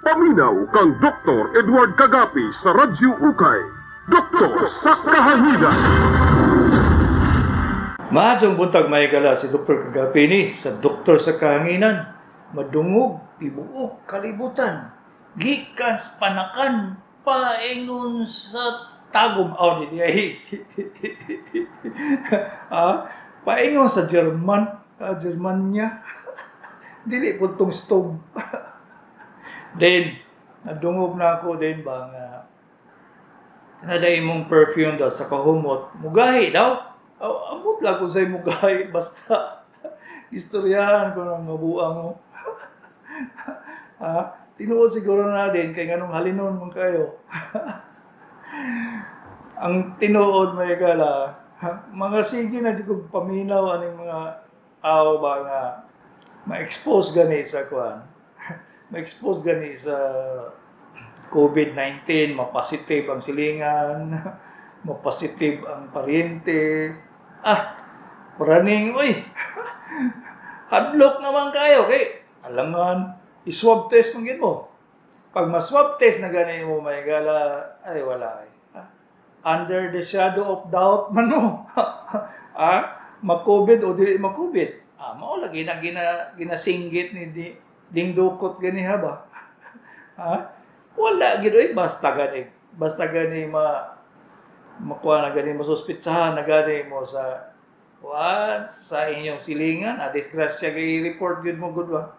Paminaw kang Dr. Edward Kagapi sa Radyo Ukay. Doktor sa Kahanginan. Maayong buntag, mga higala, si Dr. Kagapi ni sa Doktor sa Kahanginan. Madungog, tibuok kalibutan. Gikan sa Panacan, paingon sa Tagum. Oh, di ay. Paingon sa German, Germanya. Dili po tong stove. Then, nadungog na ako din ba nga kanada imong perfume daw sa kahumot, mugahi daw. Oh, ambot lang ko sa'yo mugahi, basta istoryahan ko ng mabuang mo. Tinuod siguro na din kay nganong halinon man kayo. Ang tinuod, mga higala, mga sige na jud kog paminaw aning mga tao ba nga ma-expose gani sa kuan. Ma-expose gani sa COVID-19, mapositive ang silingan, mapositive ang paryente. Praning, uy! Hadlok naman kayo, kay alangan, i-swab test man gyud mo. Pag ma-swab test na gani mo, mga higala, ay wala ay. Under the shadow of doubt man mo. Ma-COVID o dili ma-COVID. Mao lagi na ginasinggit ni Ding Dukot gani ha ba? Ha? Wala gid oy, basta gani. Basta gani makuha na gani, masuspitsahan na gani mo sa kuan sa inyong silingan, disgrasya kay report gyud mo gud ba.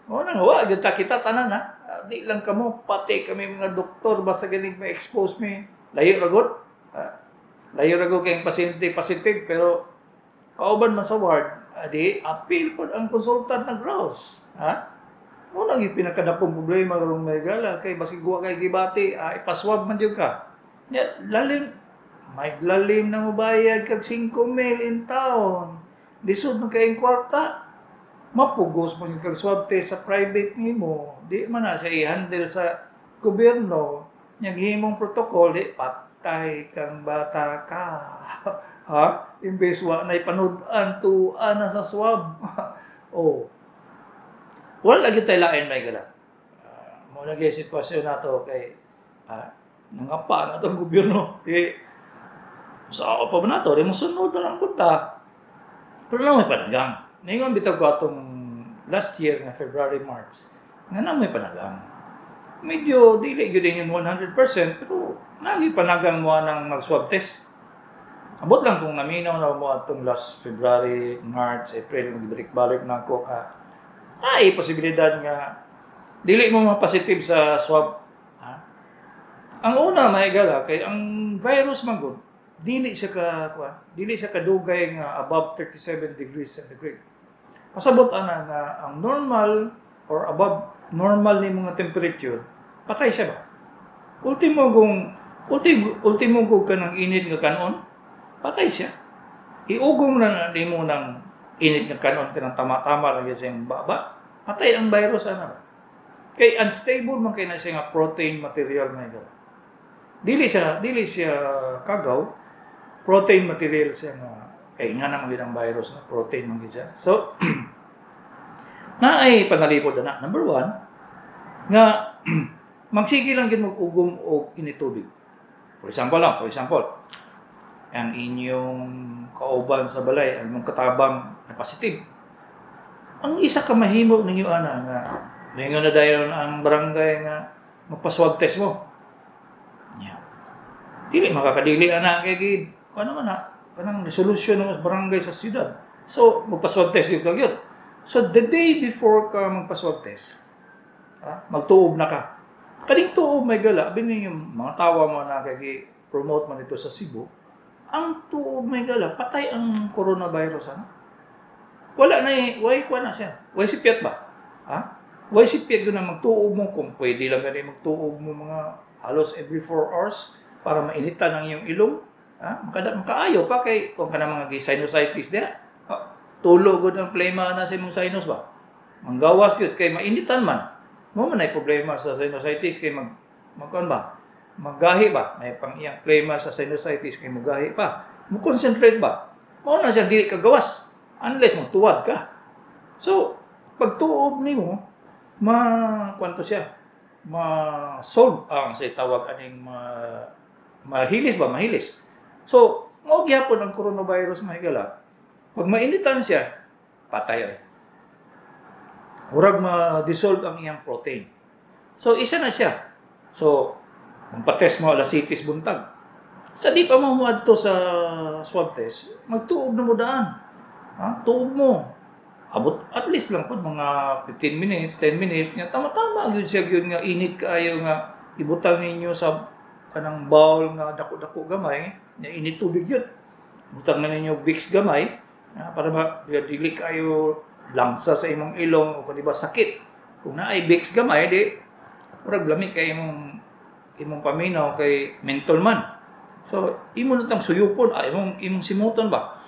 Mao nang wa gyud ta kita tanan ha. Di lang kamo, pati kami mga doktor, basta gani ma-expose mi. Layo ra gud. Layo ra gud kay ang pasyente positive pero kauban man sa ward, adi apil pod ang consultant ng gross. Ha? Mao nang pinakadakong problema karong, mga higala, kay basig wa kay gibati, ipaswab man jud ka. Nya lalim may lalim na mobayad kag 5 mil in town. Lisod man kayong kwarta. Mapugos mo yung kag swab test sa private nimo. Di man na siya i-handle sa gobyerno. Nya gihimong protocol, di patay kang bata ka. Ha? Imbes wa na ipanud-an tuan na sa swab. Oh. Wala lagi tayo lain, mga higala. Mao na gyud sitwasyon nato kay nangapa na itong gobyerno. Eh, sa ako pa ba nato, di mo sunod na lang punta. Pero naa may panagang. Ngayon bitaw ko atong last year nga February, March, nga naa may panagang. Medyo dili gyud yun 100% pero nagi panagang mo nang mag-swab test. Abot lang kung naminaw na mo atong last February, March, April, magbalik-balik na ako ka. Ay, posibilidad nga dili mo mapositive sa swab. Ha? Ang una, mga higala, kay ang virus man gud, dili siya ka kuan, dili siya kadugay nga above 37 degrees centigrade. Pasabot ana nga ang normal or above normal ni mga temperature, patay siya ba? Ultimo kung kanang init nga kanon, patay siya. Iugong na na nimo ng init nga kanon kanang tama-tama lang sa iyang baba, patay ang virus ana ba? Kay unstable man kay na siya nga protein material, mga higala. Dili siya kagaw, protein material siya nga kay nga naman gyud ang virus na protein man gyud siya. So naay panalipod na number one nga magsige lang gyud mag-ugom og init tubig. For example lang, for example, ang inyong kauban sa balay, ang inyong katabang na positive. Ang isa ka mahimo ninyo ana nga maingon na dayon ang barangay nga magpa-swab test mo. Yeah. Dili makakadili ana kay gid kuan naman na kanang resolution ng barangay sa syudad. So magpa-swab test gyud ka gyud. So the day before ka magpa-swab test, magtuob na ka. Kaning tuob, mga higala, abi ninyo mga tawa mo na kay promote man ito sa Cebu. Ang tuob, mga higala, patay ang coronavirus ano. Wala na eh, way kuan na siya. Way sipyat ba? Ha? Way sipyat yun na magtuob mo kung pwede lang gani magtuob mo mga halos every 4 hours para mainitan ang iyong ilong. Ha? Makaayo pa kay kung kana mga sinusitis diha. Ha? Tulo gud ang plema na sa imong sinus ba? Manggawas gyud kay mainitan man. Mo man ay problema sa sinusitis kay magkuan ba? Magahi ba? May pang iyang plema sa sinusitis kay mugahi pa. Mo concentrate ba? Mao na siya dili ka gawas unless magtuwad ka. So, pagtuob nimo, ma kwanto siya. Ma-solve ang say tawag aning ma mahilis ba, mahilis. So, mao gyapon ang coronavirus, mga higala. Pag mainitan siya, patay ay. Murag ma-dissolve ang iyang protein. So, isa na siya. So, magpa-test mo alas 7 buntag. Sa di pa mo muadto sa swab test, magtuob na mo daan. Ha? Tuob mo. Abot at least lang pud mga 15 minutes, 10 minutes nga tama-tama gyud siya gyud nga init kaayo nga ibutang ninyo sa kanang bowl nga dako-dako gamay, nga init tubig yun. Butang na ninyo Vicks gamay para ma dili kaayo langsa sa imong ilong o kung di ba sakit. Kung naay Vicks gamay, di murag lami kay imong imong paminaw kay menthol man. So imo na tang suyupon, imong imong simuton ba.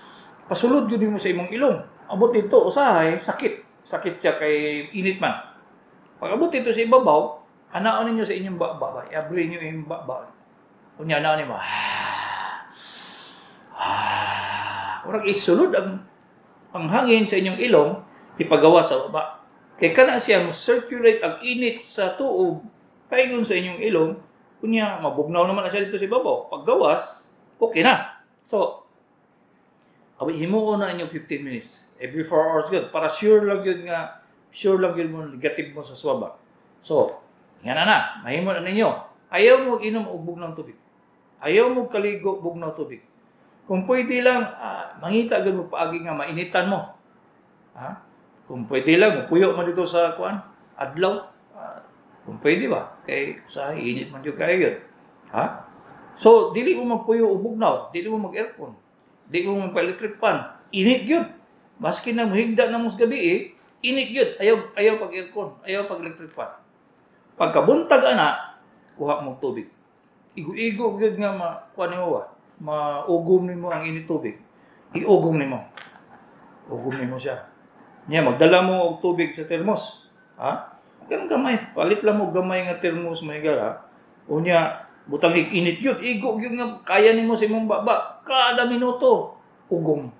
Pasulod gyud nimo sa imong ilong. Abot dito usahay sakit. Sakit siya kay init man. Pag abot dito sa ibabaw, anaon ninyo sa inyong baba ba. I-abri niyo inyong baba. Unya anaon nimo. Murag isulod ang hangin sa inyong ilong, ipagawa sa baba. Kay kana siya mo circulate ang init sa tuob paingon sa inyong ilong, unya mabugnaw naman na siya dito sa ibabaw. Paggawas, okay na. So, abi himuon na ninyo 15 minutes. Every 4 hours good para sure lang yun nga sure lang yun mo negative mo sa swab. So, nga na na, mahimo na ninyo. Ayaw mo inom og bugnaw tubig. Ayaw mo kaligo bugnaw tubig. Kung pwede lang, mangita gyud mo paagi nga mainitan mo. Ha? Kung pwede lang, mupuyo mo dito sa kuan, adlaw. Kung pwede ba? Kay usahay init man jud kayo yun. Ha? So, dili mo magpuyo og bugnaw, dili mo mag-aircon, dili mo magpa-electric fan. Init yun. Maski na muhigda na mo sa gabi eh, init yun. Ayaw, ayaw pag-aircon, ayaw pag-electric fan. Pagkabuntag ana, kuha mo tubig. Igo-igo gyud nga ma kuha nimo ba? Maugom nimo ang init tubig. Iugom nimo. Ugom nimo siya. Nya magdala mo og tubig sa thermos. Ha? Ganun gamay. Palit lang mo gamay nga thermos, may gara. Unya butang init yun. Igo gyud nga kaya nimo sa imong baba. Kada minuto ugom.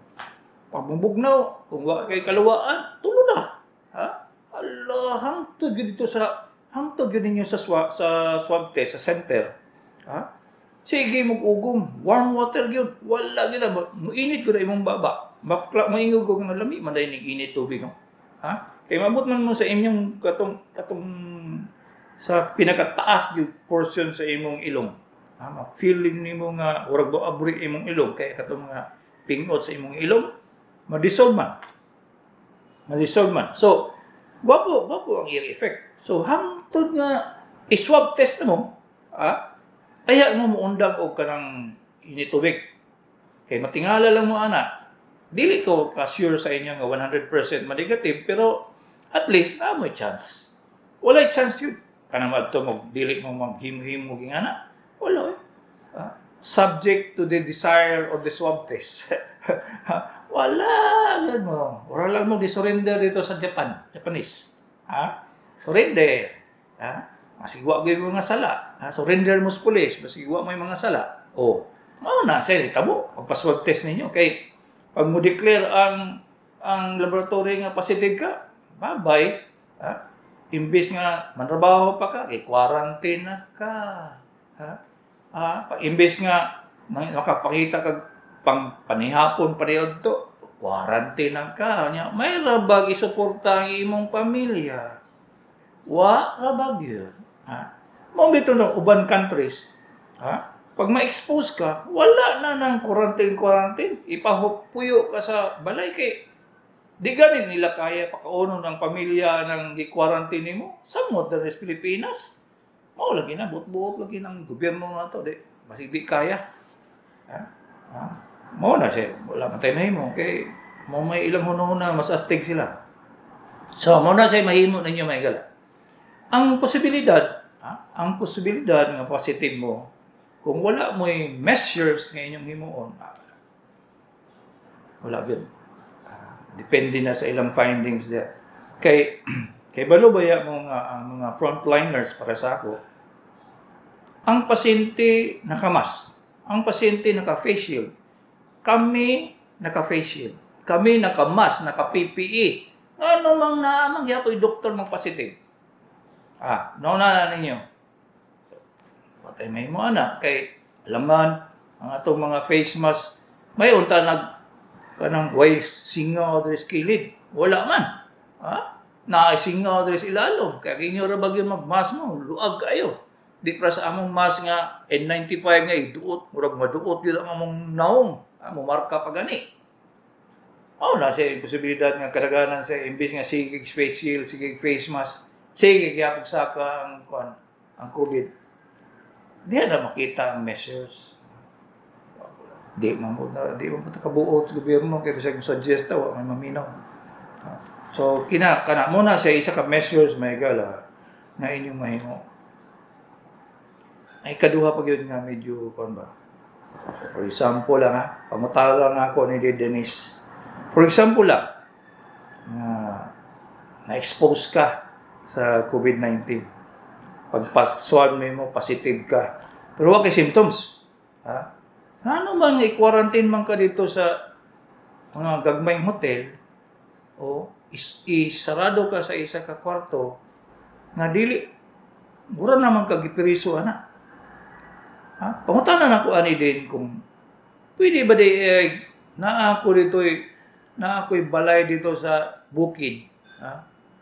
Pag mubugnaw, kung wa kay kaluwaan, tulo na. Ha? Allah, hangtod gyud dito sa hangtod gyud ninyo sa swab test sa center. Ha? Sige mo ugom, warm water gyud. Wala gyud na init gyud imong baba. Mafkla moingog og nga lami man dai ning init tubig, no. Ha? Kay maabot man mo sa inyong katong katong sa pinakataas gyud portion sa imong ilong. Ha, ma-feeling nimo nga murag bo abri imong ilong kay katong mga pingot sa imong ilong ma-dissolve man. Ma-dissolve man. So, gwapo, gwapo ang iyang effect. So, hangtod nga i-swab test na mo, ha? Kaya mo muundang og kanang init tubig. Kay matingala lang mo ana. Dili ko ka-sure sa inyo nga 100% ma-negative, pero at least na mo'y chance. Walay chance yun. Kanang adto mo dili mo maghimo-himo ging ana. Wala eh. Subject to the desire of the swab test. Wala gud mo. Wala lang mo di-surrender dito sa Japan, Japanese. Ha? Surrender. Ha? Masig wa gyud mga sala. Ha? Surrender mo sa police, basig wa may mga sala. O, mao na siya tabo pagpa-swab test ninyo kay pag mo declare ang laboratory nga positive ka, bye-bye. Ha? Imbis nga mantrabaho pa ka, kay quarantine na ka. Ha? Pag imbis nga makapakita kag pang panihapon pa to, quarantine na ka. Nya, may rabag isuporta ang imong pamilya. Wa rabag yun. Ha? Mao bitaw ng uban countries. Ha? Pag ma-expose ka, wala na ng quarantine-quarantine. Ipahupuyo ka sa balay kay di ganin nila kaya pakauno ng pamilya ng gi-quarantine nimo. Sa modern Pilipinas, mao lagi na, buot-buot lagi ng gobyerno na to. Di, basig di kaya. Ha? Ha? Mao na siya. Wala man tayo mahimo. Kay mo may ilang hunahuna, mas astig sila. So, mao na siya mahimo ninyo, may gala. Ang posibilidad, ha? Ang posibilidad nga positive mo, kung wala mo'y measures nga inyong himuon, wala gyud. Depende na sa ilang findings there. Kay kay balo baya mo nga ang mga frontliners para sa ako, ang pasyente nakamask, ang pasyente naka-face shield, kami naka-face shield, kami naka-mask, naka-PPE. Ano mang naamang yapoy doktor mang positive? Ah, nauna na ninyo. Watay may mo ana kay alangan ang atong mga face mask, may unta nag kanang way singaw diri sa kilid. Wala man. Ha? Naay singaw diri sa ilalom. Kaya inyo ra bagyo mag-mask mo, luag kayo. Di pra sa among mask nga N95 nga iduot, murag maduot gyud ang among naong. Ha, mumarka pa gani. Oh, na siya posibilidad nga kadaghanan sa imbis nga sige face shield, sige face mask, sige gyapon saka ang kuan, ang COVID. Di na makita ang measures. Di man po kabuot sa gobyerno kay bisag mo suggest ta, wa may maminaw. So kina kana mo na siya isa ka measures, may gala nga inyong mahimo. Ay kaduha pa gyud nga medyo kuan ba. So, for example lang ha, pangutana lang ako ni Denise. For example lang, nga na-expose ka sa COVID-19. Pag swab mo, positive ka. Pero wa kay symptoms. Ha? Ngano man nga i-quarantine man ka dito sa mga gagmayng hotel o isarado ka sa isa ka kwarto nga dili mura naman ka gipiriso ana? Ha? Pangutana na ko ani din kung pwede ba di eh, naa ako dito eh, naa ako'y balay dito sa bukid. Ha?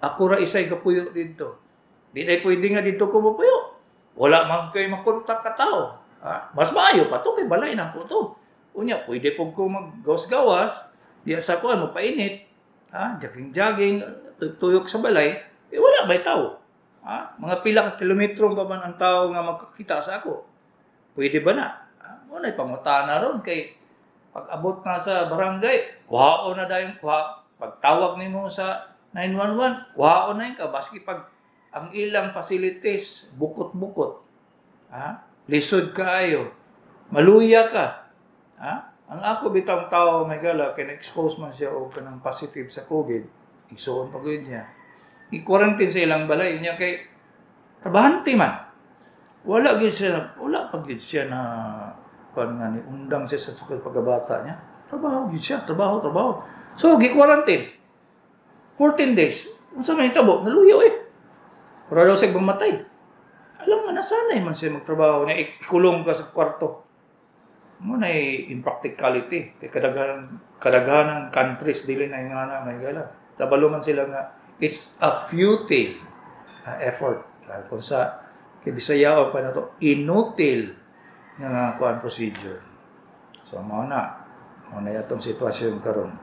Ako ra isay kapuyo dito. Di na pwede nga dito ko mapuyo. Wala man kay makontak ka tao. Ha? Mas maayo pa to kay balay na ko to. Unya, pwede po ko maggawas-gawas, diya sa kuan mapainit, ha? Jogging-jogging, tuyok sa balay, eh wala may tao. Ha? Mga pila ka kilometro pa man ang tao nga magkakita sa ako. Pwede ba na? Ha? Mo na pangutana ron kay pag abot na sa barangay, kuhaon na dayon kuha pagtawag nimo sa 911, kuhaon na yun ka baski pag ang ilang facilities bukot-bukot. Ha? Lisod kaayo. Maluya ka. Ha? Ang ako bitang tao may gala kay na-expose man siya og kanang positive sa COVID, igsuon pa gyud niya. I-quarantine sa ilang balay niya kay trabahante man. Wala gyud siya, wala pa gyud siya na kuan nga ni undang siya sa sukad pagkabata niya. Trabaho gyud siya, trabaho, trabaho. So gi-quarantine. 14 days. Unsa may hitabo? Naluyo eh. Pero daw siya mamatay. Alam nga nasanay man siya magtrabaho niya, ikulong ka sa kwarto. Mo na impracticality kay kadaghanan countries dili na nga na may gala. Kabalo man sila nga it's a futile effort. Kung sa kay Bisayaon pa nato, inutil nga kuan procedure. So mao na atong sitwasyon karon.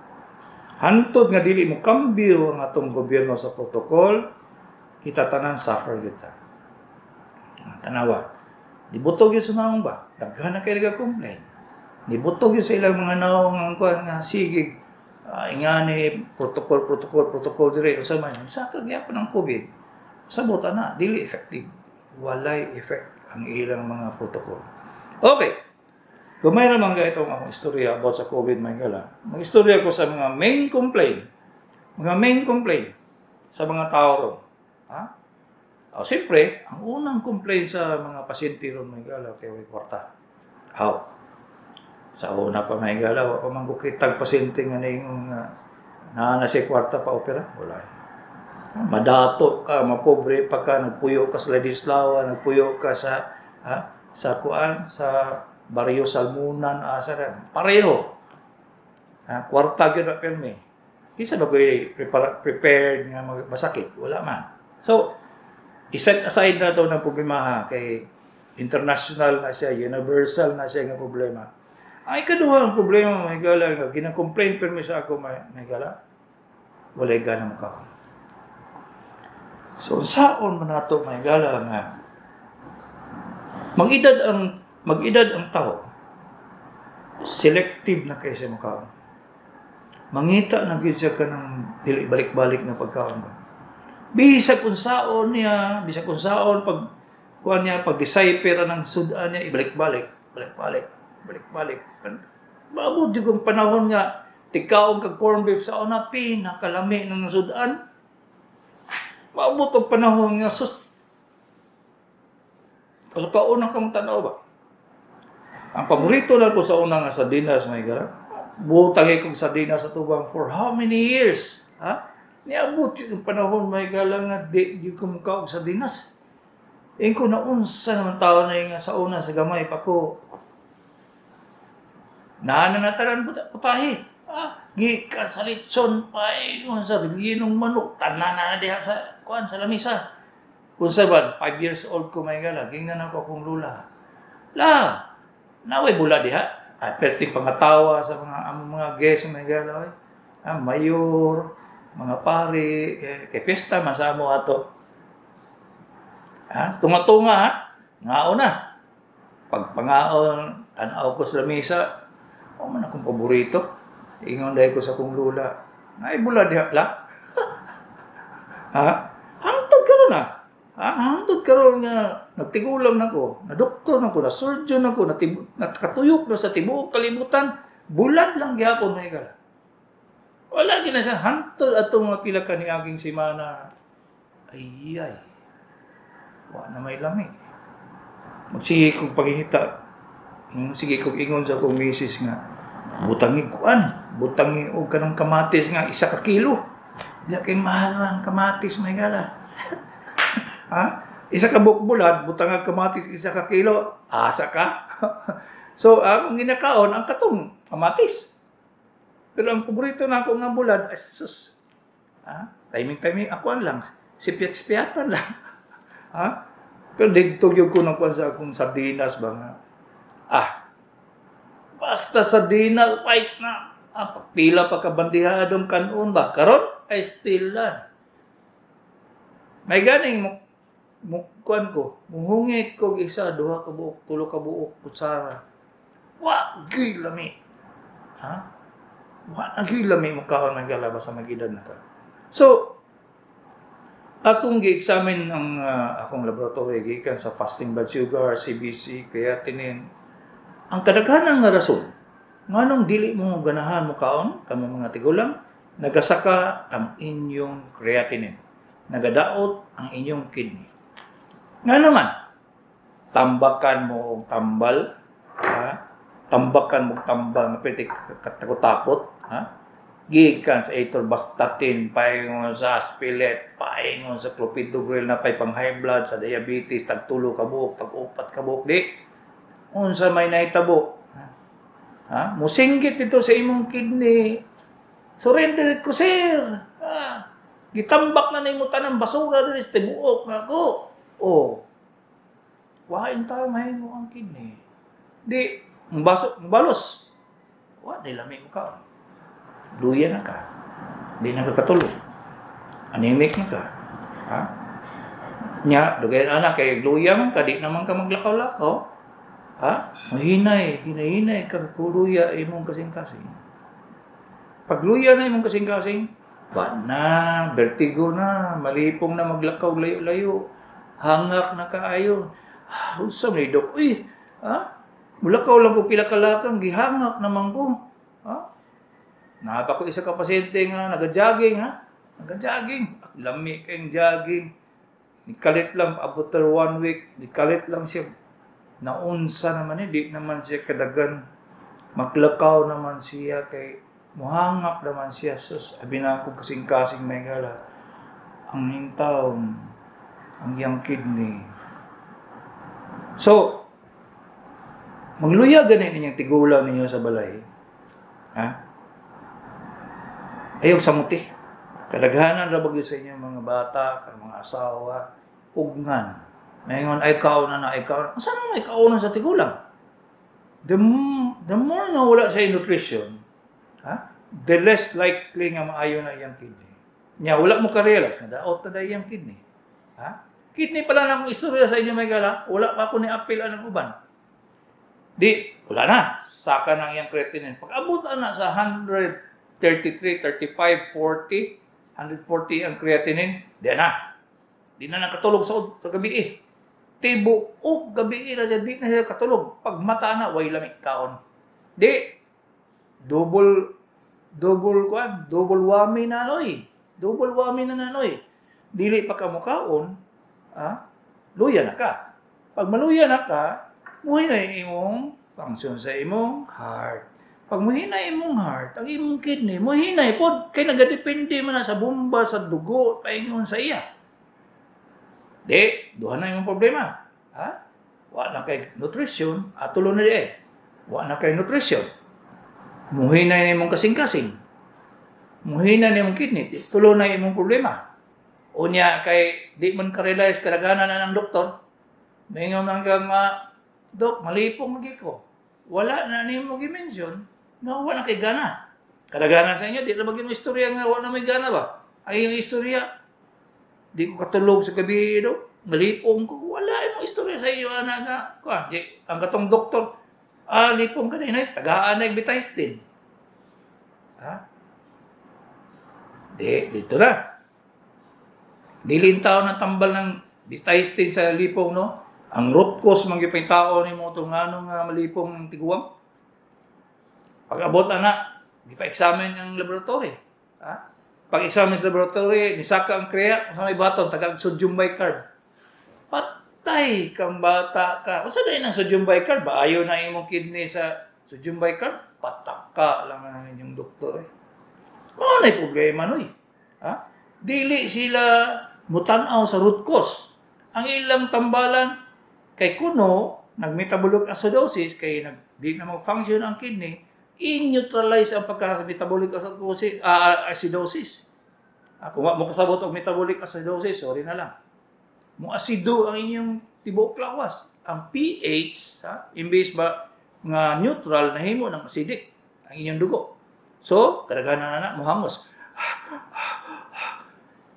Hantod nga dili mo kambyo ang atong gobyerno sa protocol, kita tanan suffer kita. Tanawa. Nibutog yun sa naong ba? Daghan na kayo nag-complain. Nibutog yun sa ilang mga naong ang kuan nga sige ingani protocol, protocol, protocol dire unsa man sa kagyapon ng COVID. Sabot ana dili effective. Walay effect ang ilang mga protocol. Okay. Gamay ra man ga itong akong istorya about sa COVID, mga gala. Mag-istorya ko sa mga main complaint. Mga main complaint sa mga tao ron. Ha? O, siyempre, ang unang complaint sa mga pasyente ron, may gala, kay way kwarta. Aw. Sa una pa, may gala, wa pa man ko kitag pasyente nga niingon nga naa na siya kwarta pa opera. Wala. Madato ka, mapobre pa ka, nagpuyo ka sa Ladislawa, nagpuyo ka sa ha, sa kuan, sa Barrio Salmunan, asa ra. Pareho. Ha, kwarta gyud na pirmi. Kinsa ba ko'y prepared nga masakit? Wala man. So, iset aside na to ng problema ha, kay international na siya, universal na siya nga problema. Ang ikaduha ang problema, mga higala, nga gina-complain pirmi sa ako, mga higala, walay gana mokaon. So, saon man nato, mga higala, nga mag-edad ang tao, selective na kay siya makaon. Mangita na gyud siya kanang dili balik-balik nga pagkaon ba. Bisag unsaon niya, bisag unsaon pag kuan niya, pag decipher ang sudan niya, ibalik-balik, balik-balik, balik-balik. Maabot jud kong panahon nga tigkaon kag corn beef sa una pinakalami ng sudan. Maabot ang panahon nga sus. Kaso kauna kang tanaw ba? Ang paborito lang ko sa una nga sardinas, may gara. Butang kong sardinas sa tubang for how many years? Ha? Niabot yung panahon, may galang nga di gyud ko mukaon og sardinas. Ingon ko, naunsa naman tao na nga sa una sa gamay pa ko. Naa na tanan putahe. Ah, gikan sa litson paingon sa relyenong manok, tanan na diha sa kuan sa lamisa. Kung sa ba, 5 years old ko, may gala, gingnan ako akong lula. "La, naway bula diha." Ay, perting pangatawa sa mga among mga guests, may gala. Oy. Ah, mayor, mga pari, eh, kay piyesta man sa amo ato. Ha? Tunga-tunga ha? Ngaon na. Pagpangaon, tanaw ko sa lamisa, o man akong paborito. Ingon dahil ko sa akong lula, "Naay bula diha, la?" Ha? Hangtod karon na. Ha? Hangtod karon nga nagtigulang na ko, na doktor na ko, na surgeon na ko, nakatuyok na sa tibuok kalibutan, bulad lang gihapon, may gala. Wala gina siya hangtod atong mga pila ka niaging semana. Ay ay. Wa na may lami. Magsige kog pangihita. Sige kog ingon sa akong misis nga butangi kuan, butangi og kanang kamatis nga 1 ka kilo. Di kay mahal ang kamatis, may gala. Ha? 1 ka buok bulad, butang ang kamatis 1 ka kilo, asa ka. So, akong ginakaon ang katong kamatis. Pero ang paborito na ako nga bulad, ay sus. Ha? Timing-timing ako lang. Sipyat-sipyatan lang. Ha? Pero didto gyud ko ng kuan sa akong sardinas ba nga. Ah, basta sardinas, fights na. Ah, pagpila pa ka bandihadong kanon ba? Karon ay still lang. May ganing mo mukuan ko, muhungit ko isa, duha ka buok, tulo ka buok kutsara. Wa gyud lami. Ha? Wa na gyud lami mo kaon ng galaba sa mag-edad na ka. So, akong gi-examine ang akong laboratory gikan sa fasting blood sugar, CBC, creatinine. Ang kadaghanan nga rason nganong dili mo ganahan mo kaon kamo mga tigulang, nagasaka ang inyong creatinine. Nagadaot ang inyong kidney. Nga naman, tambakan mo og tambal, ha? Tambakan mo og tambal nga pwede katakot-takot, ha? Gikan sa atorvastatin, paingon sa aspilet, paingon sa clopidogrel na pay pang high blood, sa diabetes, tag tulo ka buok, tag upat ka buok, di. Unsa may nahitabo? Ha? Ha? Musinggit dito sa imong kidney. "Surrender ko, sir. Ha? Gitambak na nimo tanang basura diri sa tibuok nako." Oh. Wain tayo mahimo ang kidney. Di, ang baso, ang balos. Wa, di lami mo ka. Luya na ka. Di na ka katulog. Anemic na ka. Ha? Nya, dugayan anak, kay luya man ka, di naman ka maglakaw-lakaw. Ha? Mahinay, hinay-hinay ka, kuluya imong kasing-kasing. Pag luya na imong kasing-kasing, wa na, vertigo na, malipong na maglakaw layo-layo, hangak na kaayo. Ah, unsa man ni, Dok? Uy, ha? Mulakaw lang ko pila ka lakang, gihangak naman ko. Ha? Napa ko isa ka pasyente nga naga-jogging, ha? Naga-jogging. Lami kayong jogging. Nikalit lang after one week, nikalit lang siya. Naunsa naman eh, di naman siya kadagan. Maglakaw naman siya kay muhangak naman siya. Sus, abi na ako kasing-kasing, may gala. Ang intawon, ang iyang kidney. So, magluya gani ninyong tigulang ninyo sa balay. Ha? Ayaw samuti. Kadaghanan ra bagyo sa inyong mga bata, kan mga asawa, ugnan. Mayngon, "Ay kaon na, ay kaon." Unsa na may kaonan sa tigulang? The more nga wala siya nutrition, ha? The less likely nga maayo na iyang kidney. Nya wala mo ka-realize na daot na iyang kidney. Ha? Kidney pala na akong istorya sa inyo, may gala, wala pa ako ni apil anong uban. Di, wala na. Saka na ang iyang creatinine. Pag abot na sa 133, 35, 40, 140 ang creatinine, di na. Di na nakatulog sa gabi eh. Tibuok gabi na siya, di na siya katulog. Pag mata na, way lamig kaon. Di, double, double kuan, double whammy na noy. Double whammy na nanoy. Dili pa ka mukaon, ah, luya na ka. Pag maluya na ka, muhi na yung imong function sa imong heart. Pag muhinay imong heart, ang imong kidney, muhinay pod kay nagadepende man na sa bomba sa dugo paingon sa iya. Di, duha na imong problema. Ha? Wa na kay nutrition, atulo na di eh. Wa na kay nutrition. Muhinay na imong kasing-kasing. Muhinay na imong kidney, di, tulo na imong problema. Unya kay di man ka-realize kadaghanan na ng doktor. Maingon man ka nga, "Dok, malipong lagi ko." Wala na nimo gi-mention nga wala kay gana. Kadaghanan sa inyo, di na ba yung istorya nga wala na may gana ba? Ay, yung istorya, "Di ko katulog sa gabi, do. Malipong ko." Wala imong istorya sa iyo, ana nga. Kuan, di, ang katong doktor, "Ah, lipong ka din, ay, tagaan na betahistine." Ha? Di, dito na. Dili tao na tambal ng betahistine sa lipong, no? Ang root cause man gyud tao nimo to ngano nga malipong ang tiguang. Pag abot ana, gipa-examine ang laboratory. Ha? Pag-examine sa laboratory, nisaka ang crea sa may baton, taga sodium bicarb. Patay kang bata ka. Unsa dai nang sodium bicarb? Baayo na imong kidney sa sodium bicarb? Pataka lang ang inyong doktor eh. Mao na problema noy. Ha? Dili sila mutan-aw sa root cause. Ang ilang tambalan kay kuno nag-metabolic acidosis kay nag di na mag-function ang kidney, i-neutralize ang pagka-metabolic acidosis. Acidosis. Kung wa mo kasabot og metabolic acidosis, sorry na lang. Mo asido ang inyong tibuok lawas. Ang pH, ha, imbes ba nga neutral, nahimo ng acidic ang inyong dugo. So, kadaghanan na na mohangos.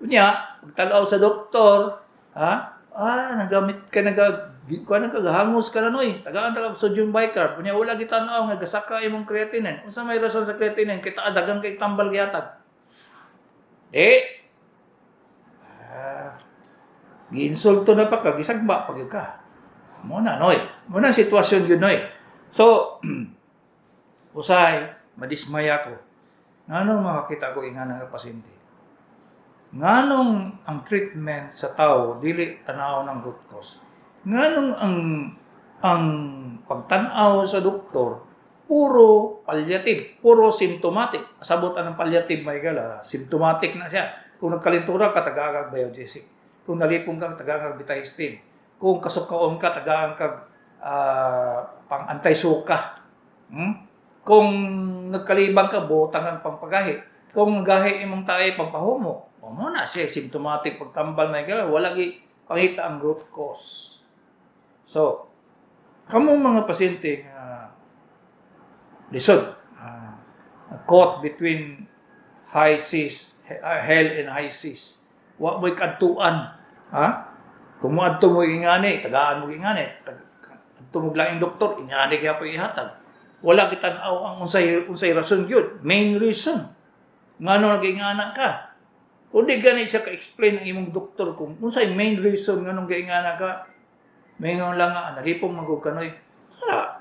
Unya, pagtalaw sa doktor, ha? "Ah, nagamit ka naga kuan nagahangos ka na noy. Tagaan ta kag sodium bicarb." Unya wala gitan-aw nga gasaka imong creatinine. Unsa may rason sa creatinine? Kay daghang kay tambal gihatag. Eh, ah, giinsulto na pa ka, gisagba pa gyud ka. Mo na noy. Mo na sitwasyon gyud noy. So, usahay madismaya ko. Nganong makakita ko ingana nga pasyente? Nganong ang treatment sa tao dili tanaw ng root cause? Nganong ang pagtan-aw sa doktor puro palliative, puro symptomatic? Pasabot ang palliative, may gala, symptomatic na siya. Kung nagkalintura ka, tagaan kag Biogesic. Kung nalipong ka, tagaan kag betahistine. Kung kasukaon ka, tagaan kag pang antay-suka. Kung nagkalibang ka, butang ang pampagahi. Kung gahi imong tae, pampahumok. O mo na siya symptomatic pagtambal, may gala, wala gi pangita ang root cause. So, kamong mga pasyente nga lisod, caught between high seas, hell and high seas. Wa mo'y kadtuan. Ha? Kung moadto mo ingani, tagaan mo ingani. Adto mo laing doktor, ingani kaya pa ihatag. Wala gitan-aw ang unsay rason gyud, main reason. Ngano nagingana ka? Kung di gani siya ka-explain ang imong doktor kung unsay main reason nganong giingana ka, maingon lang nga, "Nalipong man gud kanoy." Sara.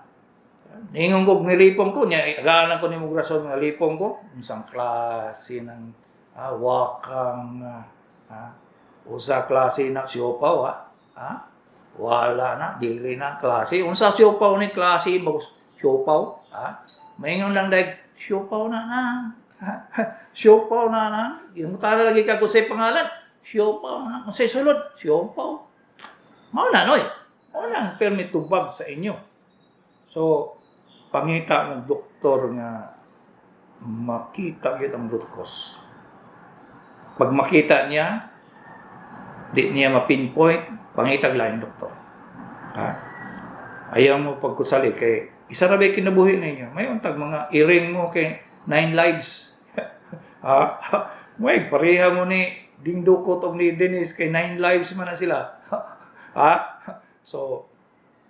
Ningon ko, nilipong ko, niya, tagaan ko nimo rason nga lipong ko. Unsang klase ng wakang, usa klase na siopaw, ha? Ha? Wala na, dili na klase. Unsa siopaw ni klase, bagus siopaw, ha? Maingon lang dahil, "Siopaw na na. Siopaw na na." Yung tala lagi ka kung sa'y pangalan. Siopaw na. Kung sa'y sulod, siopaw. Mao na, noy. Mao na ang permi tubag sa inyo. So, pangita ng doktor nga makita gyud ang root cause. Pag makita niya, di niya ma-pinpoint, pangitag laing doktor. Ha? Ayaw mo pagkusali kay isa ra ba kinabuhi ninyo. May untag mga iring mo kay nine lives. Ha? May pareha mo ni Ding Dukot og ni Dennis kay nine lives man na sila. Ha? So,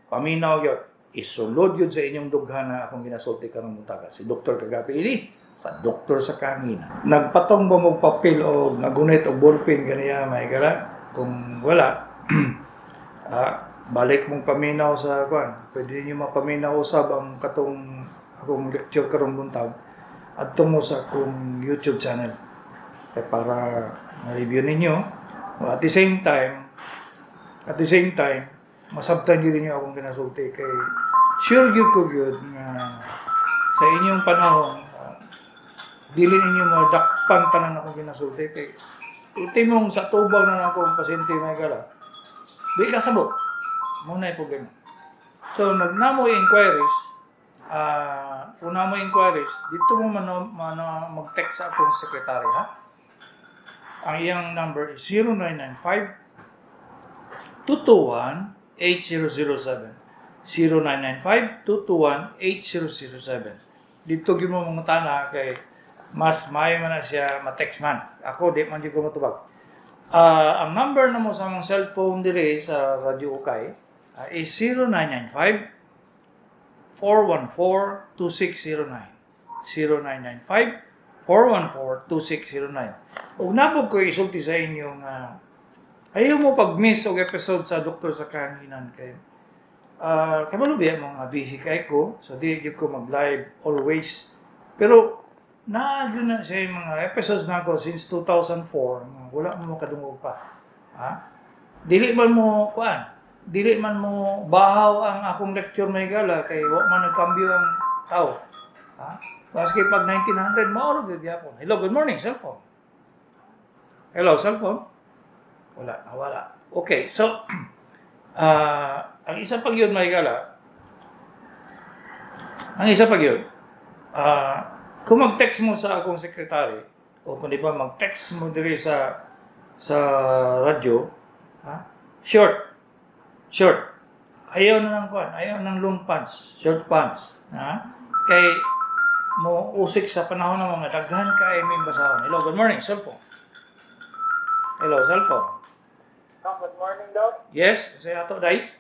paminaw yun. Isulod yun sa inyong dughan na akong ginasulti karong buntaga. Si Dr. Kagapi ini sa Doktor sa Kahanginan. Nagpatong ba mo papel o nagunit o ballpen kaniya may gara? Kung wala, balik mong paminaw sa kuan. Pwede niyo mapaminaw usab ang katong akong lecture karong buntag adto mo sa akong YouTube channel. Kaya para ma-review ninyo. At the same time, masabtan gyud ninyo akong ginasulti kay sure gyud ko gyud nga Sa inyong panahon, dili ninyo mo dakpang tanan akong ginasulti kay ultimong sa tubang na akong pasyente, mga higala. Di ka sabot. Mao na problema. So, nagnamo inquiries, kung namo inquiries, dito mo man, mag-text sa akong secretary, ha? Ang iyang number is 0995 221 8007. 0995 221 8007. Dito gyud mo mangutana kay mas maayo man na siya ma-text man. Ako di man jud ko motubag. Ang number na mo sa among cellphone dire sa Radyo Ukay is 0995 414 2609. 0995 414 2609. Ug nabog ko isulti sa inyo nga ayaw mo pag-miss og episode sa Doktor sa Kahanginan kay kay biya mga busy kay ko, so di gyud ko mag-live always, pero naa gyud na siya yung mga episodes na ako since 2004 nga wala mo makadungog pa, ha. Dili man mo kuan, dili man mo bahaw ang akong lecture, mga higala, kay wa man nagkambyo ang tao, ha. Maski pag 1900, mao ra gyud gyapon. Hello, good morning, cellphone. Hello, cellphone. Wala, nawala. Okay, so ang isa pag yun, mga higala, ang isa pag yun, kung mag-text mo sa akong secretary, o kung di ba mag-text mo diri sa radyo, ha? Short. Short. Ayaw na ng kuan, ayaw ng long pants, short pants, ha? Kay mo usik sa panahon ng mga daghan kay may basahon. Hello, good morning, cellphone. Hello, cellphone. Doc, good morning, Doc. Yes, sa ato day.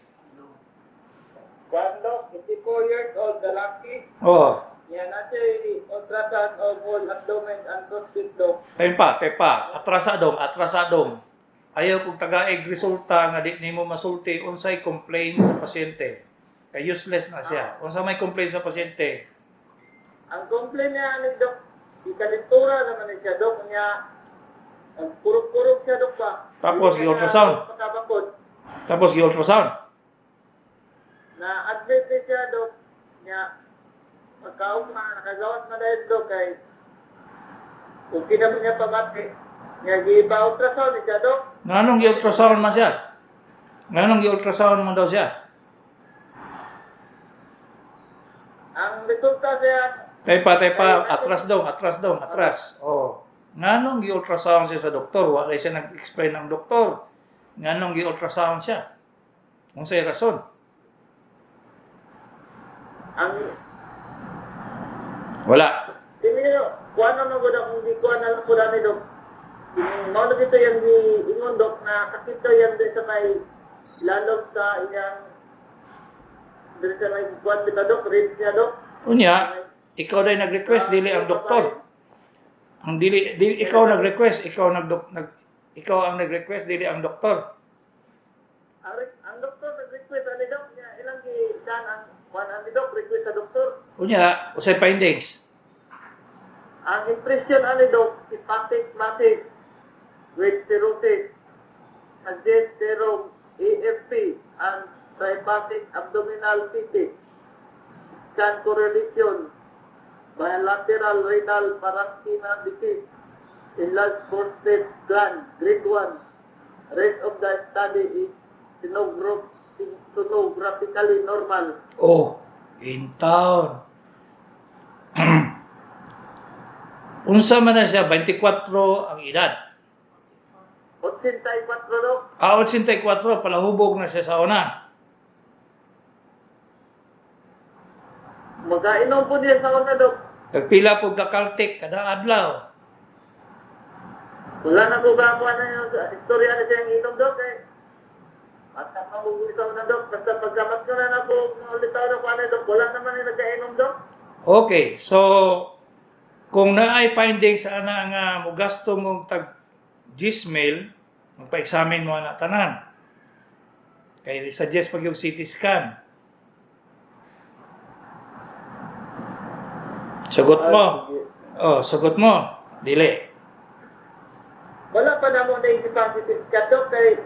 Kuan, Doc, 54 years old, lalaki. Oh, Yan, nasa ultrasound of whole abdomen and prostate, Doc. Tepa, tepa, atrasadong, atrasadong. Ayaw kong tagaig resulta nga di nimo masulti unsay complaint sa pasyente. Kay useless na siya. Unsa may complaint sa pasyente? Ang complaint niya ni Doc, ikalintura naman ni siya, Doc. Niya, ang kurog-kurog siya, Doc ba? Tapos, Hindi niya i-ultrasound. Makabakod. Tapos gi-ultrasound. Na-admit ni siya, Doc. Niya, pagkaugma, nakagawas na dahil, Doc, kay okay naman niya pamati. Niya, gipa-ultrasound ni siya, Doc. Nganong gi-ultrasound man siya? Nganong gi-ultrasound man daw siya? Ang resulta siya, Tepa, tepa, atras daw, atras daw, atras. Oh. Nganong gi-ultrasound siya sa doktor? Wala siya nag-explain ng doktor. Nganong gi-ultrasound siya? Unsay rason? Ang Wala. Primero, kuha na mo akong di kuha na lang po dami, Dok. Mao na dito yan di ingon, Dok, na sakit daw yan din sa may lalog sa iyang din sa may kuha dito, Dok, ribs niya, Dok. Unya, ikaw day nag-request, dili ang doktor. Ang dili, dili ikaw nag-request, ikaw nag, nag ikaw ang nag-request, dili ang doktor. Ang doktor nag-request ani, Dok, niya ilang gi dan ang kuha ani, Dok, request sa doktor. Unya, usay findings? Ang impression ani, Dok, hepatic massive with cirrhosis, suggest serum AFP and triphasic abdominal CT. Scan correlation, bilateral renal parenchyma disease, enlarged prostate gland, grade 1. Rest of the study is sonographically normal. Oh, in town. Unsa man na siya, 24 ang edad. 84, Dok. Ah, 84, palahubog na siya sa una. Magainom po niya sa una, Dok. Nagpila po kakaltik kada adlaw. Wala na ko ba na yung istorya na siyang inom, Dok, eh. Basta magugusaw na, Dok. Basta pagkamat ko na na po, ulit na ko ano, Dok. Wala naman yung nagkainom, Dok. Okay, so kung naay findings sa ana nga mogasto mo tag Gmail, magpa-examine mo ana tanan. Kay suggest pag yung CT scan. Sagot mo. Oh, sagot mo. Dili. Wala pa na mo na isipan si scan, Dok. Kay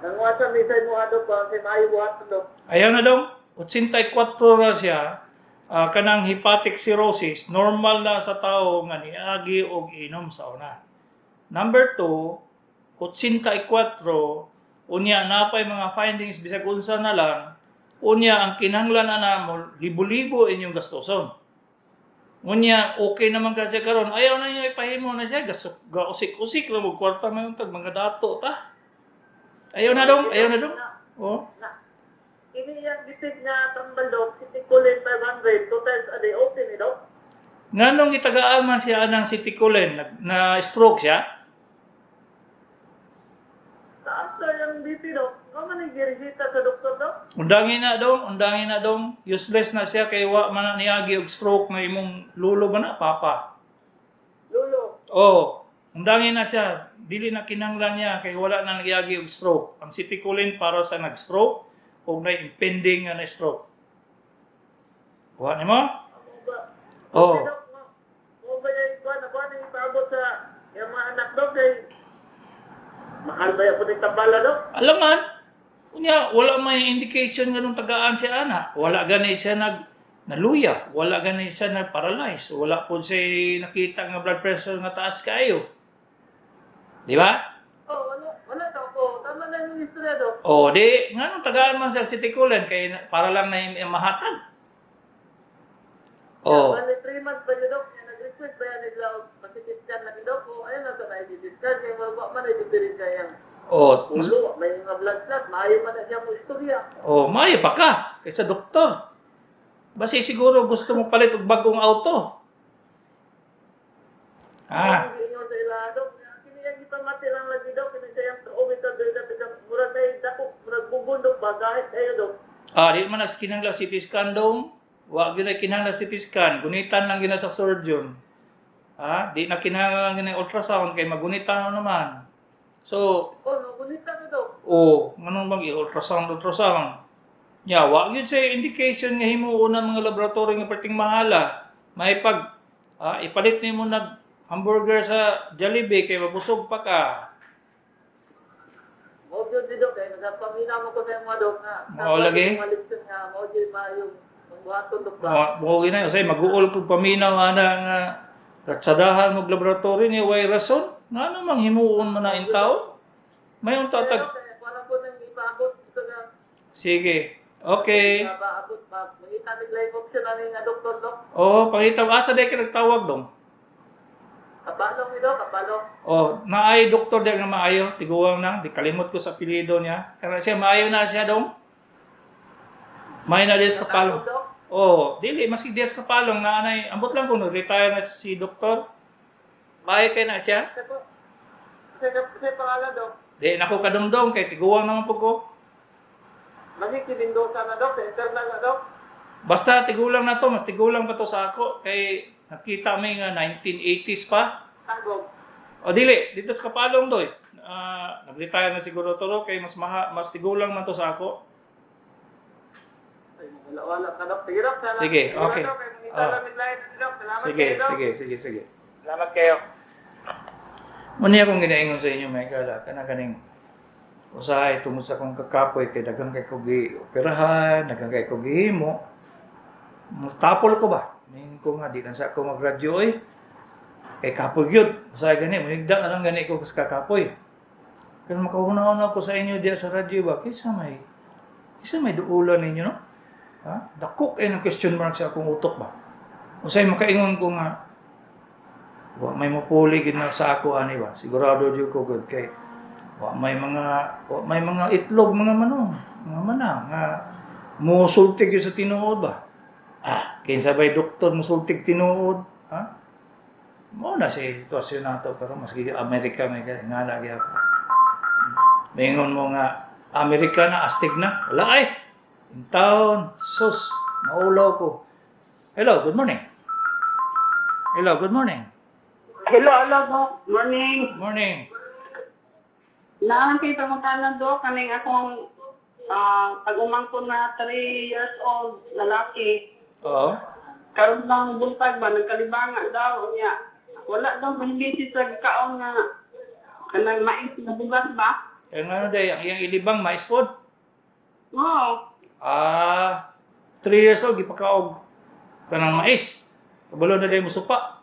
nanguha sa misay mo, Dok, pa. Kasi maayo buhat, Dok. Ayaw na dong. 84 ra siya. Kanang hepatic cirrhosis, normal na sa tao nga niagi og inom sa una. Number 2, 84, unya napay mga findings bisag unsa na lang, unya ang kinahanglan ana mo libo-libo inyong gastuson. Unya okay naman kasi karon, ayaw na niya ipahimo na siya, gasok gausik-usik lang og kwarta man tag mga dato ta. Ayaw na dong, ayaw na dong. Oh. Na, kini iyang gisig nga tambal, dok, citicoline 500, two times a day, okay ni, dok? Nganong gitagaan man siya anang citicoline, na stroke siya? Taas na yung BP, dok. Nga man ang giresita sa doktor, dok? Undangin na dong, undangin na dong. Useless na siya kay wa man na niagi og stroke nga imong lulo ba na papa. Lulo. Oh, undangin na siya. Dili na kinahanglan niya kay wala na nagyagi og stroke. Ang citicoline para sa nag-stroke o na impending nga na stroke. Kuha nimo? Amo ba? Oh. Okay, dok. Mo ba yung kuha na kuha na yung paabot sa yung mga anak, dok, kay mahal ba yung puting tambala, dok? Alangan, unya wala may indication nga nung tagaan siya ana. Wala gani siya naluya, wala gani siya nag-paralyze, wala po siya nakita nga blood pressure nga taas kaayo. Di ba? Oh, wala, wala, dok. Oh, tama na yung istorya, dok. O di nganong tagaan man siya citicoline kay para lang na mahatag. O, Bali, 3 months ba yun, dok? Nga nag-request ba yan nila og makikitkan na ni dok? O, ayun na sa na-i-discard. Kaya wala man ay diferensya yan. o, mas, Ulo, may mga blood clot. Maayo man na siya mo istorya. o maayo pa ka kaysa doktor. Basi siguro gusto mo palit og bagong auto. Ah, Ang giingon sa ila, dok. Nga, kini yang gipamati lang lagi, dok. Kini siya yung tuog ito, dok. Dok, murag na dako, murag bubon, dok. Ba, kahit ayo, dok. Ah, di man nas kinahanglan CT scan dong. Wa gyud na kinahanglan CT scan, gunitan lang gyud na sa surgeon. Ah, di na kinahanglan gyud na ultrasound kay magunitan na naman. So, Oh, no, gunita ni dok. oh, nganong bang i-ultrasound ultrasound? Nya, wa gyud sa indication nga himuon ang mga laboratory nga perting mahala. May pag ipalit nimo nag hamburger sa Jollibee kay mabusog pa ka. Mao gyud ni dok, kay nagapamina mo ko sa mga dok nga. Mao lagi? Mga leksyon nga, mao gyud maayong buhaton, dok ba? Mo gina say maguol kog paminaw ana nga ratsadahan mo og laboratory ni way rason. Ngano mang himuon man na in tao? May unta tag Kaya wala po nang ipaabot dito nga. Sige. Okay. Nga paabot ba? Mangita mig live option ani nga doktor, dok. Oh, pangita asa day ka nagtawag dong? Kabalong ni dok, kabalong. Oh, naay doktor di nga maayo, tiguang na, di kalimot ko sa apelyido niya. Kana siya maayo na siya dong. Maayo na des kapalong. Dok. Oh, dili maski des kapalong na anay, ambot lang kung nag-retire na si doktor. Maayo kay na siya. Sa po. Sa pangalan, dok. Di nako kadumdum kay tiguang naman po ko. Maski Mendoza na, dok, sa internal na, dok. Basta tigulang na to, mas tigulang pa to sa ako kay nakita mi nga 1980s pa. Tagog. O dili, dito sa Kapalong doy. Ah, nag-retire na siguro to ro kay mas maha, mas tigulang man to sa ako. Ay, wala wala ka, dok. Sige, dok. Salamat. Sige, okay. Dok, kay mangita Ah. lang mig line ni dok. Salamat Sige, kayo, dok. sige, sige, sige. Salamat kayo. Muna akong ginaingon sa inyo, mga gala, kana kaning usahay tungod sa akong kakapoy kay daghang kay ko gioperahan, daghang kay ko gihimo. Tapol ko ba? Mingon ko nga di lang sa ako magradyo oy. Kay kapoy gyud. Usahay gani mohigda na lang gani ko sa kakapoy. Pero makahuna-huna ko sa inyo diya sa radyo ba kaysa may duulan ninyo, no? Ha? Dako kay ng question mark sa akong utok ba. Usahay makaingon ko nga wa may mapuli gid na sa ako ani ba. Sigurado jud ko gud kay wa may mga itlog mga manong, mga manang nga mosulti gyud sa tinuod ba. Ah, kinsa bay doktor mosultig tinuod, ha? Mao na si sitwasyon nato pero maski Amerika may nga na gyapon. Mingon mo nga Amerika na astig na. Wala ay. In town, sus, maulaw ko. Hello, good morning. Hello, good morning. Hello, hello, Dok. Morning. Morning. Naan kayo pamagkanan, Dok. Kaning akong pag-umangko na 3 years old, lalaki. Oo. Karon lang buntag ba, nagkalibanga daw. Niya. Wala daw, mahilisi sa kaon nga kanang mais na bugas ba? Kaya nga ano day, ang iyang ilibang mais pod. Oo. Ah, 3 years old, gipakaog. Kanang mais. Kabalo na day mo supa.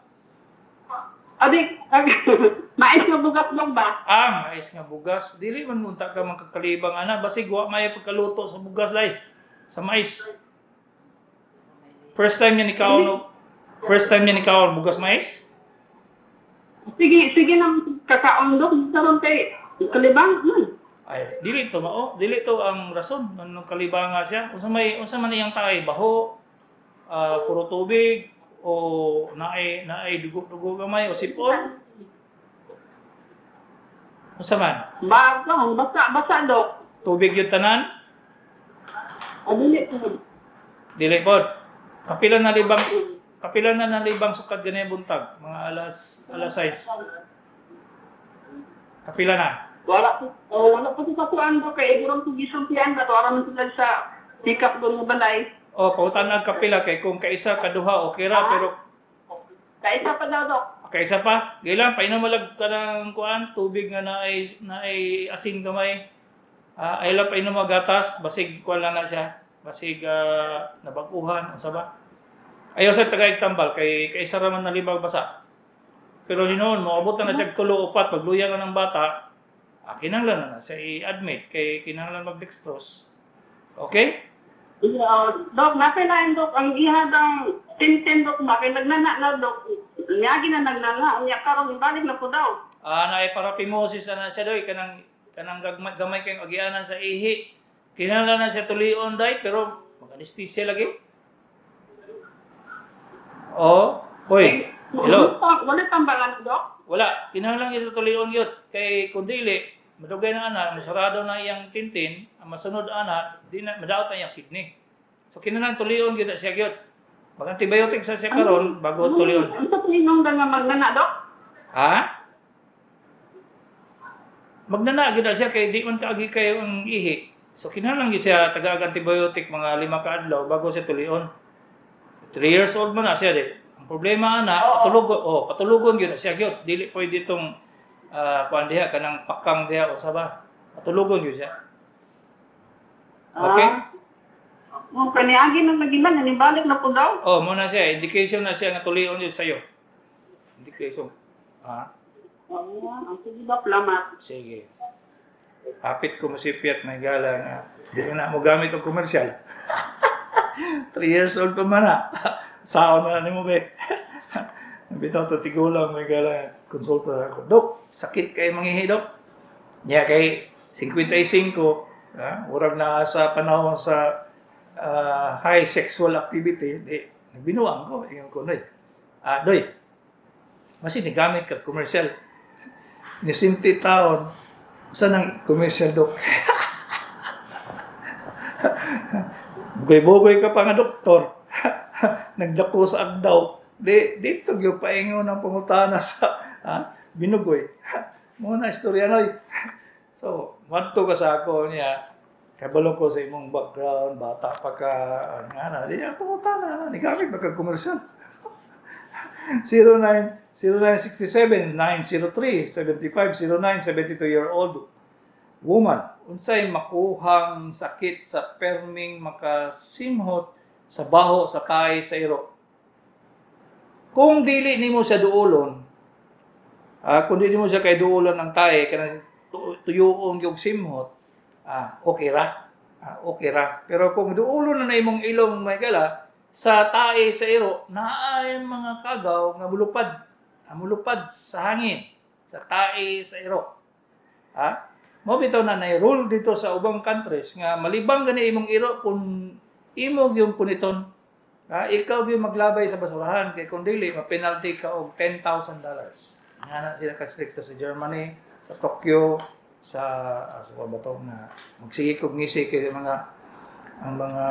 Adi, mais nga bugas dok ba? Ah, mais nga bugas. Dili man unta ka makakalibang ana, basig wa may pagkaluto sa bugas lay. Sa mais. First time niya ni kaon first time niya ni kaon bugas mais? Sige, sige na kakaon dok karon kay kalibang man. Ay, dili to mao, dili to ang rason nganong kalibanga siya. Unsa man iyang tae, baho, puro tubig o naay dugo-dugo gamay o sipon? Unsa man? Bago, basa, basa dok. Tubig yun tanan? Adili po. Dili pod. Kapila na nalibang sukad gani buntag, mga alas alas 6. Kapila na. Wala po, oh, wala po sa kuan dok kay igurong tugisultian ba to ara man sila sa pick up doon nga balay. O, pautan ang kapila kay kung kaisa kaduha okay ra, pero Kaisa pa daw dok. kaisa pa, gilang painom malag ka ng kuan, tubig nga naay asin gamay. Ah, ay lang painom og gatas, basig kuan lang na siya. Basig nabaguhan unsa ba? Ayaw sa tagaig tambal kay kaisa ra man nalibag basa. Pero hinuon moabot na na siya og tulo upat pagluya na ng bata, kinahanglan na na siya i-admit kay kinahanglan mag dextrose. Okay? Yeah, oh, dok, nasa lain dok, ang iha daw, tintin dok ba, kay nagnana na dok, niyagi na nagnana, unya karon ibalik na po daw. Ah, naay parapimosis na na siya doy kanang kanang gagmay, gamay kayong agianan sa ihi. Kinahanglan na siya tulion day pero mag-anesthesia lagi. Oh, hoy. Hello. Wala tambalan dok? Wala, kinahanglan gyud sa tulion gyud kay kun dili madugay na ana, masarado na iyang tintin, ang masunod ana, di na madaot na iyang kidney. So kinahanglan tulion gyud na siya gyud. Mag antibiotic sa siya karon bago tulion. Ano sa tinong nga magnana dok? Ha? Magnana gyud na siya kay di man kaagi kayo ang ihi. So kinahanglan gyud siya tagaag antibiotic mga 5 ka adlaw bago siya tulion. 3 years old man na siya di. Ang problema ana, patulugon, oh, patulugon gyud na siya gyud. Dili pwede tong kuan diha kanang pakang diha o ba. Patulugon gyud siya. Okay? Ah. Oh, kaniagi na nagilan, nanibalik na po daw. Oh, mo na siya, indication na siya nga tulion gyud sayo. Indication. Ha? Oo, ang sige dok, lamat. Sige. Hapit ko masipiat may gala nga. Di ka na mo gamit og komersyal. 3 years old pa man ha. Saon na nimo be. Bitaw to tigulang may gala konsulta ako. Dok, sakit kay mangihi dok. Niya kay 55, ha? Urag na sa panahon sa high sexual activity, di nagbinuang ko, ingon ko noy. Ah, doy. Masin gamit ka commercial. Nisinti taon, saan ang commercial dok? Bugoy-bugoy ka pa nga doktor. Nagdako sa agdaw. Di, dito gyud paingon ang pangutana sa ha, binugoy. Mo na istorya noy. So, madto ka sa ako niya. Kabalo ko sa imong background, bata pa ka, nga na, di ang pangutana na, ni gamit ba kag komersyal? 09 0967 903 7509 72-year-old woman, unsay makuhang sakit sa perming makasimhot sa baho sa tae sa iro? Kung dili nimo siya duolon, kung dili mo siya kay duolon ang tae kanang tuyuon yung simhot, okay ra. Okay ra. Pero kung duolon na na imong ilong may gala sa tae sa iro, naay mga kagaw nga mulupad, mulupad sa hangin sa tae sa iro. Ha? Mo bitaw na nay rule dito sa ubang countries nga malibang gani imong iro kung imo gyud puniton. Ha? Ikaw gyud maglabay sa basurahan kay kung dili ma-penalty ka og $10,000. Nga na sila ka stricto sa Germany, sa Tokyo, sa sa ba to nga magsige kog ngisi kay mga ang mga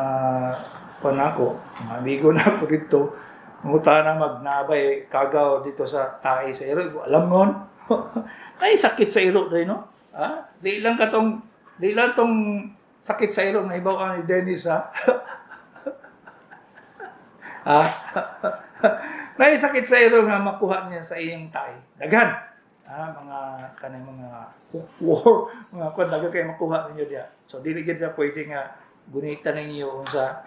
panako, mga amigo na ako dito, manguta na magnabay kagaw dito sa tae sa iro. Alam mo, ay sakit sa iro dahil no? Ha? Di lang tong sakit sa iro na ibaw ni Dennis ha. Ha? May sakit sa iro nga makuha niya sa iyang tae. Daghan. Ha, mga kanang mga hookworm, mga kwan daghan kay makuha ninyo diya. So dili gyud siya pwede nga gunitan ninyo sa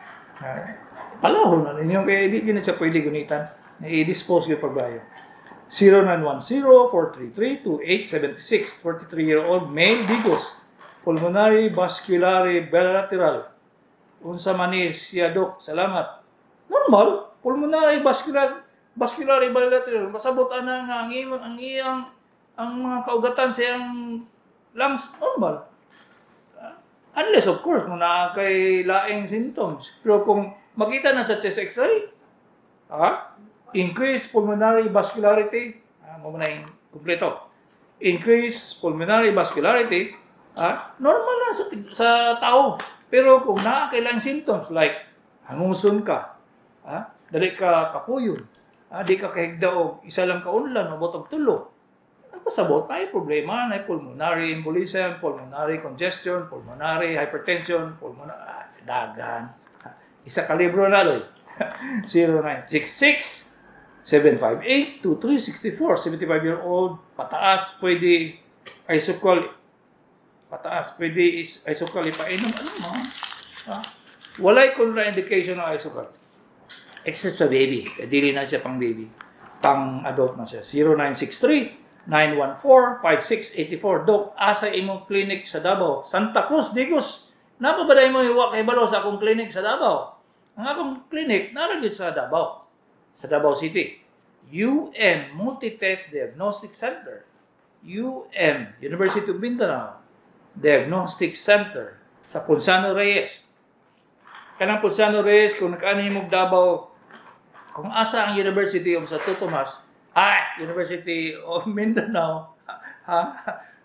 Palahon na ninyo kay di gyud na siya pwede gunitan. I-dispose gyud pagbayo. 0910-433-2876, 43-year-old male, Digos. Pulmonary vascular bilateral. Unsa man ni siya, Dok? Salamat. Normal, pulmonary vascular bilateral. Masabot ana nga ang imong ang iyang ang mga kaugatan sa iyang lungs, normal. Unless, of course, kung naa kay laing symptoms. Pero kung makita na sa chest X-ray, increase pulmonary vascularity, mao na yung kumpleto. Increase pulmonary vascularity, normal na sa tao. Pero kung naa kay laing symptoms like hanguson ka, dali ka kapuyon, di ka kahigda og isa lang ka unlan, mabot og tulo, nagpasabot ay problema na pulmonary embolism, pulmonary congestion, pulmonary hypertension, pulmonary dagan. Isa ka libro na doy. 0966 758 2364. 75-year-old pataas, pwede isokol pataas, pwede isokol ipainom? Ano mo, ha? Walay contraindication ng isokol except sa baby. Kaya dili na siya pang baby, pang adult na siya. 0963 914 5684. Dok, asa imong clinic sa Davao? Santa Cruz, Digos. Naa pa ba mo wa kay balo sa akong clinic sa Davao? Ang akong clinic naa gyud sa Davao, sa Davao City. UM Multitest Diagnostic Center. UM, University of Mindanao Diagnostic Center, sa Ponciano Reyes. Kanang Ponciano Reyes, kung nakaani mo Davao, kung asa ang University of Santo Tomas, University of Mindanao, ha,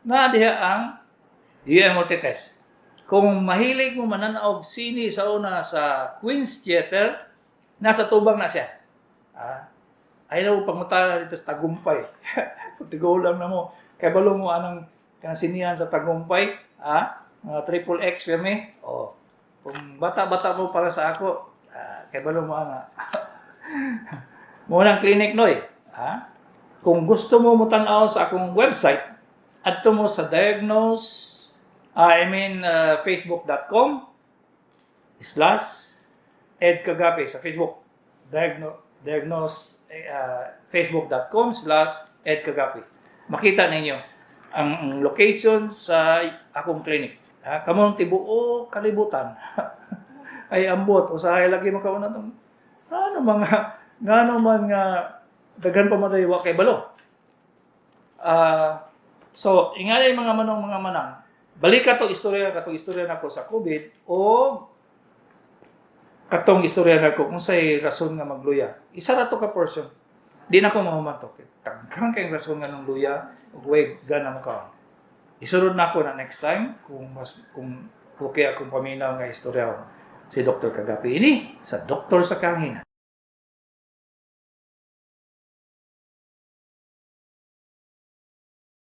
na diha ang UM Multitest. Kung mahilig mo mananaog sine sa una sa Queen's Theater, nasa tubang na siya. Ay na mo pangutana dito sa Tagumpay. Kung tigulang na mo, kay balo mo anang kanang sinihan sa Tagumpay, mga Triple X kami. Oh, kung bata-bata mo para sa ako, kay balo mo ana. Mao nang clinic, noy. Ha? Kung gusto mo mutan-aw sa akong website, adto mo sa diagnose, I mean facebook.com/EdKagape sa Facebook. Diagnose facebook.com/EdKagape. Makita ninyo ang location sa akong clinic. Ha, kamong tibuok kalibutan. Ay ambot usahay lagi makauna tong ano mga ngano man nga daghan pa man wa kay balo. So ingani, mga manong, mga manang. Balik katong istorya nako sa COVID o katong istorya nako kung say rason nga magluya. Isa ra to ka portion. Di na ko mahuman to. Daghan kay rason nga nung luya ug way gana mo kaon. Isunod na ako na next time kung okay akong paminaw nga istorya si Dr. Kagapi ini sa Doktor sa Kahanginan.